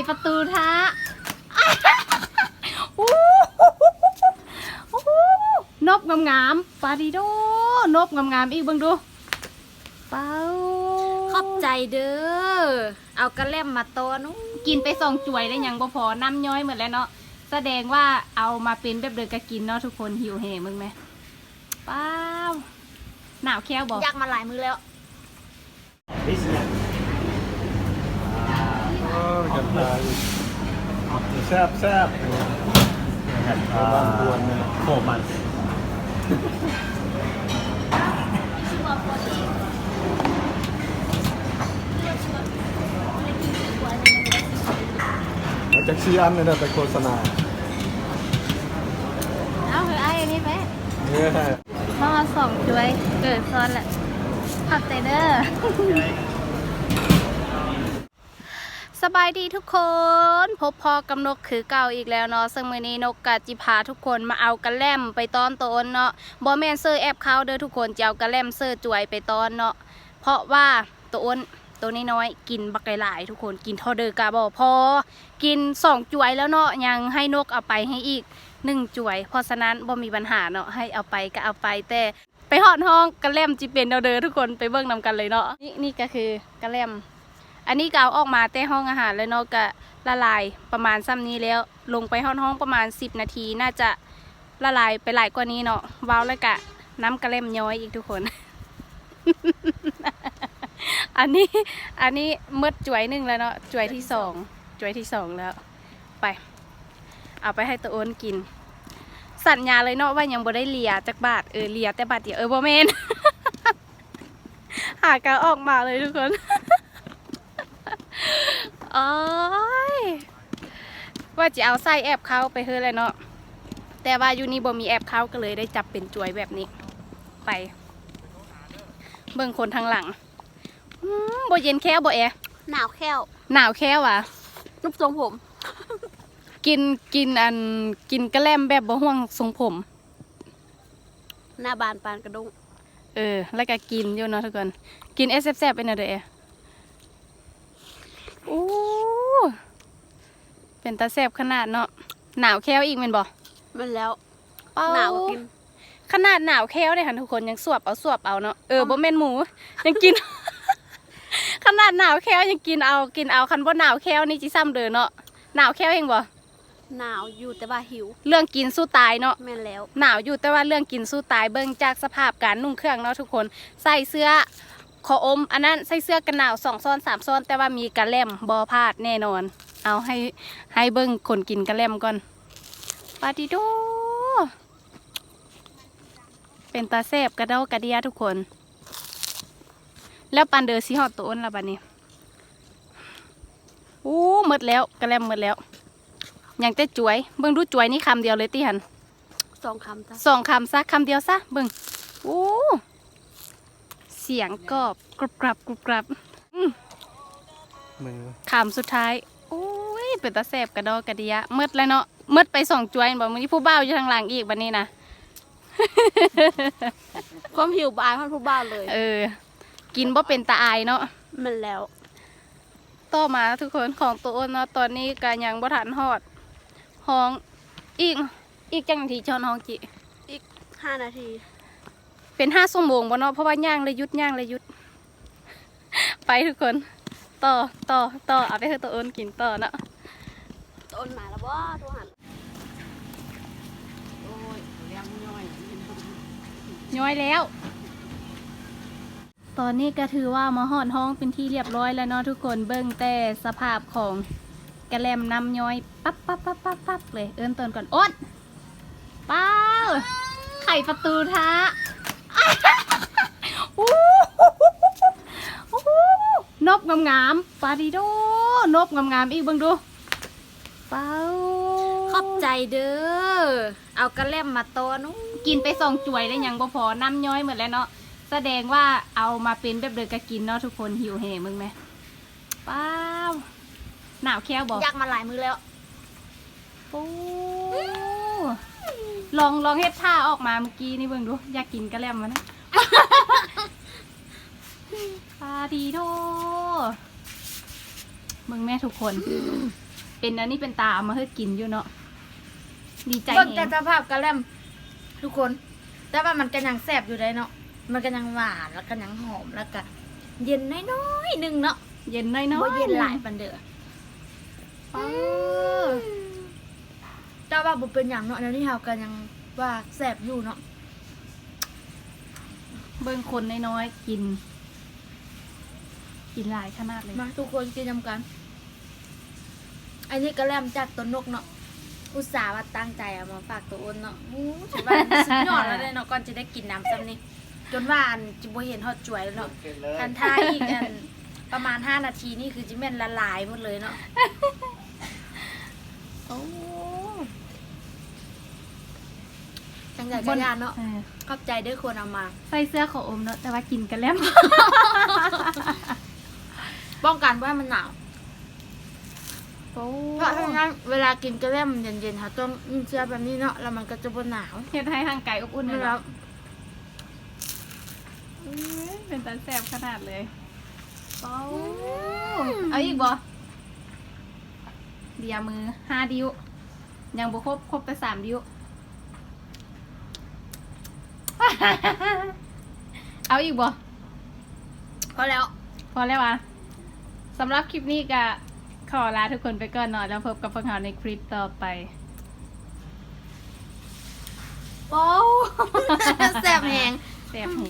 ປະຕູຖ້າ. ໂອ້ ນົບງາມໆ ປາດິໂດ ນົບງາມໆ ອີກ ເບິ່ງດູ. ເປົາ ຂອບໃຈເດີ ເອົາກະແລັມມາຕ້ອນ. ໂອ້ ກິນໄປສອງຈວຍແລ້ວຍັງບໍ່ພໍ ນ້ຳຍ້ອຍໝົດແລ້ວເນາະ. ສະແດງວ່າເອົາມາເປັນແບບເດີກະກິນເນາະທຸກຄົນ. ຫິວແຮງເບິ່ງແມ. ເປົາ ໜາວແຂ້ວບໍ່? ຢາກມາຫຼາຍມື້ແລ້ວ. ເອີ ກັນໄປ ແຊບໆ ເອີ ໂຄມັນ ມາຈາກສີ່ອັນນີ້ນະ ໄປໂຄສະນາ. ເອົາ ເຮີ ອ້າຍ ອັນນີ້ໄປ ເອີ ມາສອງຈວຍ ເກີດຊ້ອນລະ ຂອບໃຈເດີ. ສະບາຍດີທຸກຄົນ ພົບພໍ້ກັບນົກຄືເກົ່າອີກແລ້ວເນາະ. ເຊິ່ງມື້ນີ້ນົກກະຈິພາທຸກຄົນມາເອົາກະແລັມໄປຕ້ອນໂຕໂອນເນາະ. ບໍ່ແມ່ນເຊີແອບເຂົ້າເດີທຸກຄົນ ຈະເອົາກະແລັມເຊີຈວຍໄປຕ້ອນເນາະ ເພາະວ່າໂຕໂອນ ໂຕນ້ອຍໆ ກິນບັກຫຼາຍໆ ທຸກຄົນ ກິນເທົ່າເດີກະບໍ່ພໍ ກິນສອງຈວຍແລ້ວເນາະ ຍັງໃຫ້ນົກເອົາໄປໃຫ້ອີກໜຶ່ງຈວຍ. ເພາະສະນັ້ນບໍ່ມີບັນຫາເນາະ ໃຫ້ເອົາໄປກະເອົາໄປ ແຕ່ໄປຮອດຫ້ອງກະແລັມຈິເປັນແນວເດີ ທຸກຄົນໄປເບິ່ງນຳກັນເລີຍເນາະ. ນີ້ ນີ້ກະຄືກະແລັມ ອັນນີ້ກະເອົາອອກມາແຕ່ຫ້ອງອາຫານແລ້ວເນາະ ກະລະລາຍປະມານຊ່ຳນີ້ແລ້ວ. ລົງໄປຮອດຫ້ອງປະມານສິບນາທີ ໜ້າຈະລະລາຍໄປຫຼາຍກວ່ານີ້ເນາະ. ເວົ້າແລ້ວກະນ້ຳກະແລັມຍ້ອຍອີກທຸກຄົນ. ອັນນີ້ ອັນນີ້ໝົດຈວຍໜຶ່ງແລ້ວເນາະ ຈວຍທີສອງ ຈວຍທີສອງແລ້ວ. ໄປ ເອົາໄປໃຫ້ໂຕໂອນກິນ. ສັນຍາເລີຍເນາະວ່າຍັງບໍ່ໄດ້ເລຍຈັກບາດ. ເອີ ເລຍແຕ່ບາດດຽວ ເອີ ບໍ່ແມ່ນ ຫາກາອອກມາເລີຍທຸກຄົນ. ໂອ້ຍ ວ່າຈະເອົາໃສ່ແອບເຂົ້າໄປເຮີແຫຼະເນາະ ແຕ່ວ່າຢູ່ນີ້ບໍ່ມີແອບເຂົ້າ ກະເລີຍໄດ້ຈັບເປັນຈວຍແບບນີ້. ໄປ ເບິ່ງຄົນທາງຫຼັງ. ອືມ ບໍ່ເຢັນແຂ້ວບໍ່ແອ? ໜາວແຂ້ວ. ໜາວແຂ້ວຫວາ? ຮູບຊົງຜົມ. ກິນ ກິນ ອັນ ກິນກະແລັມແບບບໍ່ຫ່ວງຊົງຜົມ. ໜ້າບານປານກະດົ້ງ. ເອີ ແລ້ວກະກິນຢູ່ເນາະທຸກຄົນ ກິນແອບແຊບໆ ເປັນແນວໃດແອ? ໂອ້ ເປັນຕາແຊບຂະໜາດເນາະ. ໜາວແຂ້ວອີກແມ່ນບໍ່? ແມ່ນແລ້ວ. ເອົ້າ ໜາວກະກິນ. ຂະໜາດໜາວແຂ້ວເດ້ຫັ້ນທຸກຄົນ ຍັງສວບເອົາສວບເອົາເນາະ. ເອີ ບໍ່ແມ່ນໝູ ຍັງກິນ ຂະໜາດໜາວແຂ້ວຍັງກິນເອົາ ກິນເອົາ. ຄັນບໍ່ໜາວແຂ້ວນີ້ຊິຊ່ຳເດີເນາະ. ໜາວແຂ້ວແຮງບໍ່? ໜາວຢູ່ແຕ່ວ່າຫິວ. ເລື່ອງກິນສູ້ຕາຍເນາະ. ແມ່ນແລ້ວ. ໜາວຢູ່ແຕ່ວ່າເລື່ອງກິນສູ້ຕາຍ. ເບິ່ງຈາກສະພາບການນຸ່ງເຄື່ອງເນາະທຸກຄົນ ໃສ່ເສື້ອ ຂໍອົມ ອັນນັ້ນ ໃສ່ເສື້ອກັນໜາວສອງຊ້ອນສາມຊ້ອນ ແຕ່ວ່າມີກະແລັມ ບໍ່ພາດແນ່ນອນ. ເອົາ ໃຫ້ ໃຫ້ເບິ່ງຄົນກິນກະແລັມກ່ອນ. ປາຕິໂທ ເປັນຕາແຊບກະດໍກະເດຍທຸກຄົນ. ແລ້ວປານເດີຊິຮອດໂຕໂອນລະບາດນີ້. ໂອ້ ໝົດແລ້ວ ກະແລັມໝົດແລ້ວ ຍັງແຕ່ຈວຍ. ເບິ່ງດູ ຈວຍນີ້ຄຳດຽວເລີຍຕິຫັ້ນ? ສອງຄຳຊະ ສອງຄຳຊະ ຄຳດຽວຊະ. ເບິ່ງ ໂອ້ ສຽງກອບ ກຣອບກຣອບ ກຣອບກຣອບ. ອືມ ເບິ່ງ ຄຳສຸດທ້າຍ. ໂອ້ຍ ເປັນຕາແຊບກະດໍກະເດຍ. ໝົດແລ້ວເນາະ ໝົດໄປສອງຈວຍແມ່ນບໍ່? ມື້ນີ້ຜູ້ບ່າວຢູ່ທາງຫຼັງອີກບາດນີ້ນະ. ຄວາມຫິວບໍ່ອາຍຮອດຜູ້ບ່າວເລີຍ. ເອີ ກິນບໍ່ເປັນຕາອາຍເນາະ. ແມ່ນແລ້ວ. ຕໍ່ມາທຸກຄົນ ຂອງໂຕໂອນເນາະ ຕອນນີ້ກະຍັງບໍ່ທັນຮອດຫ້ອງ. ອີກ ອີກຈັກນາທີຈະຮອດຫ້ອງຈິ? ອີກຫ້ານາທີ. ເປັນຫ້າຊົ່ວໂມງບໍ່ເນາະ ເພາະວ່າຍ່າງແລ້ວຢຸດ ຍ່າງແລ້ວຢຸດ. ໄປທຸກຄົນ ຕໍ່ ຕໍ່ ຕໍ່ ເອົາໄປໃຫ້ໂຕໂອນກິນຕໍ່ເນາະ. ໂຕໂອນມາແລ້ວບໍ່? ໂທຫາ. ໂອ້ຍ ແລ້ວ ຍ້ອຍແລ້ວ. ຕອນນີ້ກະຖືວ່າມາຮອດຫ້ອງເປັນທີ່ລຽບຮ້ອຍແລ້ວເນາະທຸກຄົນ. ເບິ່ງແຕ່ສະພາບຂອງກະແລັມນ້ຳຍ້ອຍປັບໆໆໆເລີຍ. ເອີ້ນໂຕນກ່ອນ ໂອດ ປ້າວ ໄຂປະຕູຖ້າ. ໂອ້ ນົບງາມໆ ປາຕິໂທ ນົບງາມໆ ອີກ ເບິ່ງດູ. ເປົາ ຂອບໃຈເດີ ເອົາກະແລັມມາຕ້ອນ. ໂອ້ ກິນໄປສອງຈວຍແລ້ວຍັງບໍ່ພໍ ນ້ຳຍ້ອຍໝົດແລ້ວເນາະ. ສະແດງວ່າເອົາມາເປັນແບບເດີກະກິນເນາະທຸກຄົນ. ຫິວແຮງເບິ່ງແມ. ປ້າວ ໜາວແຂ້ວບໍ່? ຢາກມາຫຼາຍມື້ແລ້ວ. ໂອ້ ລອງ ລອງເຮັດທ່າອອກມາມື້ກີ້ນີ້ເບິ່ງດູ ຢາກກິນກະແລັມມັນນະ. ປາຕິໂທ ເບິ່ງແມ້ທຸກຄົນ ເປັນອັນນີ້ເປັນຕາເອົາມາໃຫ້ກິນຢູ່ເນາະ ດີໃຈ ເບິ່ງແຕ່ ແຮງ ສະພາບກະແລັມທຸກຄົນ ແຕ່ວ່າມັນກະຍັງແຊບຢູ່ເດ້ເນາະ ມັນກະຍັງຫວານ ແລ້ວກະຍັງຫອມ ແລ້ວກະເຢັນນ້ອຍໆໜຶ່ງເນາະ ເຢັນນ້ອຍໆ ບໍ່ເຢັນຫຼາຍປານໃດ ອືມ ແຕ່ວ່າບໍ່ເປັນຫຍັງເນາະ ແນວນີ້ເຮົາກະຍັງວ່າແຊບຢູ່ເນາະ ເບິ່ງຄົນນ້ອຍໆກິນ ກິນຫຼາຍຂະໜາດເລີຍ ມາທຸກຄົນກິນນຳກັນ ອັນນີ້ກະແລັມຈາກໂຕນົກເນາະ ອຸດສ່າວ່າຕັ້ງໃຈເອົາມາຝາກໂຕອ້ນເນາະ ໂອ້ ຖືວ່າສຸດຍອດແລ້ວເດ້ເນາະ ກ່ອນຈະໄດ້ກິນນຳຊ່ຳນີ້ ຈົນວ່າອັນຈະບໍ່ເຫັນຮອດຈວຍແລ້ວເນາະ ຄັນຖ້າອີກອັນປະມານຫ້ານາທີນີ້ຄືຈະແມ່ນລະລາຍໝົດເລີຍເນາະ ໂອ້ ຈັ່ງໃດກະຢ້ານເນາະ ເອີ ຂອບໃຈເດີຄົນເອົາມາ ໃສ່ເສື້ອຂາວອົມເນາະ ແຕ່ວ່າກິນກະແລັມ ປ້ອງກັນບໍ່ໃຫ້ມັນໜາວ ໂອ້ ເພາະສະນັ້ນເວລາກິນກະແລັມເຢັນໆ ເຮົາຕ້ອງນຸ່ງເສື້ອແບບນີ້ເນາະ ແລ້ວມັນກະຈະບໍ່ໜາວ ເຮັດໃຫ້ຮ່າງກາຍອົບອຸ່ນເນາະ ແມ່ນແລ້ວ ເອີຍ ເປັນຕາແຊບຂະໜາດເລີຍ ໂອ້ ອືມ ເອົາອີກບໍ່? ເບຍມືຫ້າດິ້ວ ຍັງບໍ່ຄົບ ຄົບແຕ່ສາມດິ້ວ ເອົາອີກບໍ່? ພໍແລ້ວ ພໍແລ້ວຫວາ? ສຳລັບຄລິບນີ້ກະຂໍລາທຸກຄົນໄປກ່ອນເນາະ ແລ້ວພົບກັບພວກເຮົາໃນຄລິບຕໍ່ໄປ ໂອ້ ແຊບແຮງ ແຊບແຮງ.